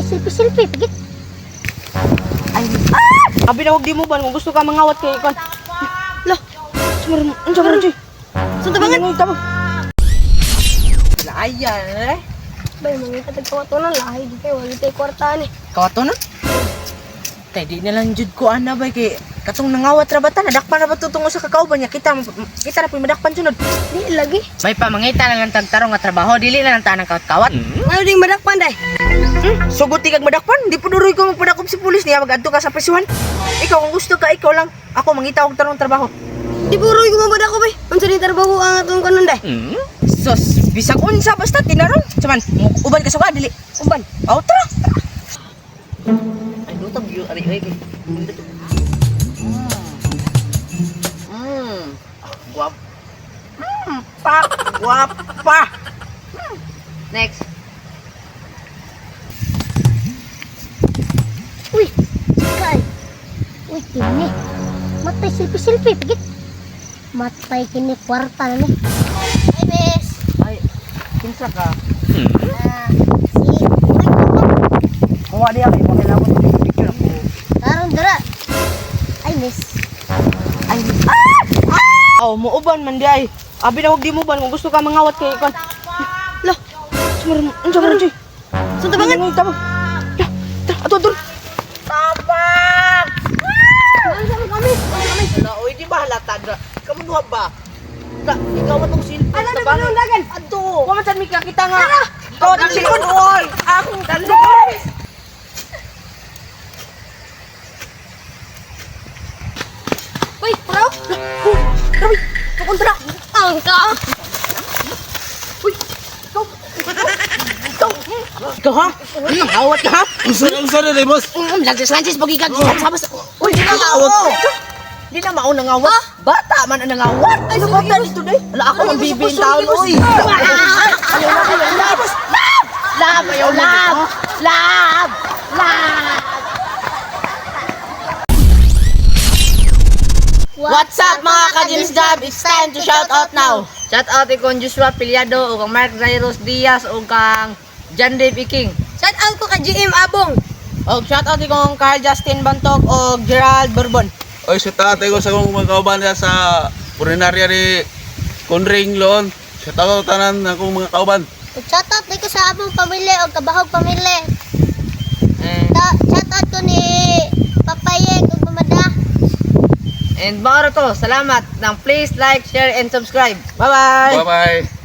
Selfie-selfie pagit. Ay, ah! Abi na wag di mo ban kung gusto ka mangawat kay kon. Lah, sumaron, unsa man Joy? Sa tabangan. Ngay tabang. Laya eh. Bay, mga katagkawatonan, lahi di kayo, wala tayo kwarta ni. Kawato na? Kay di na lang jud ko ana bay kay katong nangawat ra bata nadakpan ra ba to tungo sa kakauban niya kita kita ra puy madakpan sunod. Di lagi. May pamangita na lang tagtarong nga trabaho dili na lang ta nang kawat-kawat. Ano ding madakpan day? Sugot ti kag madakpan, di puduroy ko magpadakop si pulis niya magadto ka sa prisuhan. Ikaw kung gusto ka ikaw lang ako mangita og tarong trabaho. Di puroy ko mamadako bay. Unsa ni trabaho ang atong kanon day? Sus, bisag unsa basta tinarong. Saman, uban ka suka dili. Uban. Aw tara. Ay lutag gyud ari ay kay. Guwap. Pa, guwapa. Next. Uy, kay. Uy, kini. Matay selfie-selfie pagit. Matay kini kwarta na ni. Ay, bes. Ay, kinsa ka? Ah, si Uy, ko. Kuha diya kay pakilabot ko picture ako. Karon dara. Ay, miss. Ay, ah! Aw, muuban man di ay. Abi na wag di mo ban kung gusto ka mangawat kay kon. Lah, sumaron, unsa man Joy? Sa tabangan. Ngay tabang. Lah, tara, ato ato. Tabang! Unsa man kami? Unsa kami? Ala, oy, di ba halata dra? Kamu duha ba? Ka, ikaw man tong cellphone. Ala na ba dagan? Adto. Wa man sad mi kakita nga. Ikaw ang cellphone oy. Akong cellphone. Uy, bro. Grabe, tukontra. Ang ka. Uy, ikaw. Ikaw. Ikaw ha? Nangawat ka ha? Unsa na boss? Lances, lances, pagigag. Sabas. Uy, di na mao. Di na mao nangawat. Bata man ang nangawat. Ay, ano bata dito day? Ala ako ang bibi in town, oy. Ayaw na, ayaw na. Lab! Lab, ayaw na. Lab! Lab! What's up mga ka-James Job? It's time to shout out now. Shout out kay Joshua Piliado o kang Mark Zairos Diaz o kang John Dave Iking. Shout out ko kay GM Abong. Og shout out kong Carl Justin Bantok og Gerald Bourbon. Oy, sa tatay ko sa akong mga kauban niya sa purinarya ni Conring Loon. Sa tao tanan akong mga kauban. Shout out ko sa among pamilya o kabahog pamilya. And, Shout out ko ni Papayek ug Mamada. And mauro to, salamat ng please like, share, and subscribe. Bye-bye. Bye-bye.